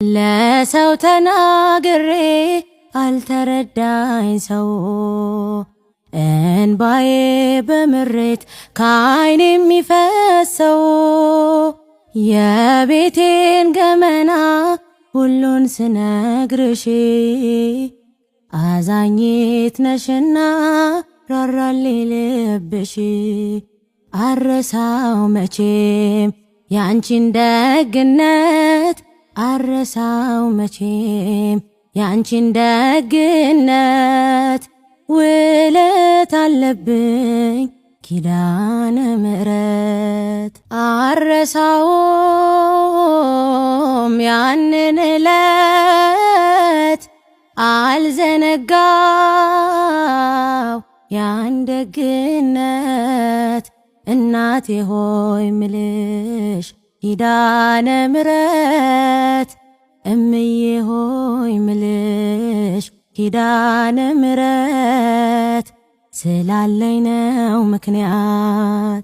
ለሰው ተናግሬ አልተረዳኝ ሰው፣ እንባዬ በምሬት ከዓይኔ የሚፈሰው፣ የቤቴን ገመና ሁሉን ስነግርሽ፣ አዛኝት ነሽና ራራልኝ ልብሽ። አረሳው መቼም ያንቺን ደግነት፣ አረሳው መቼም ያንቺን ደግነት፣ ውለት አለብኝ ኪዳነ ምሕረት። አረሳውም ያንን ዕለት፣ አልዘነጋው ያን ደግነት። እናቴ ሆይ ምልሽ ኪዳነ ምሕረት፣ እምዬ ሆይ ምልሽ ኪዳነ ምሕረት፣ ስላለኝ ነው ምክንያት።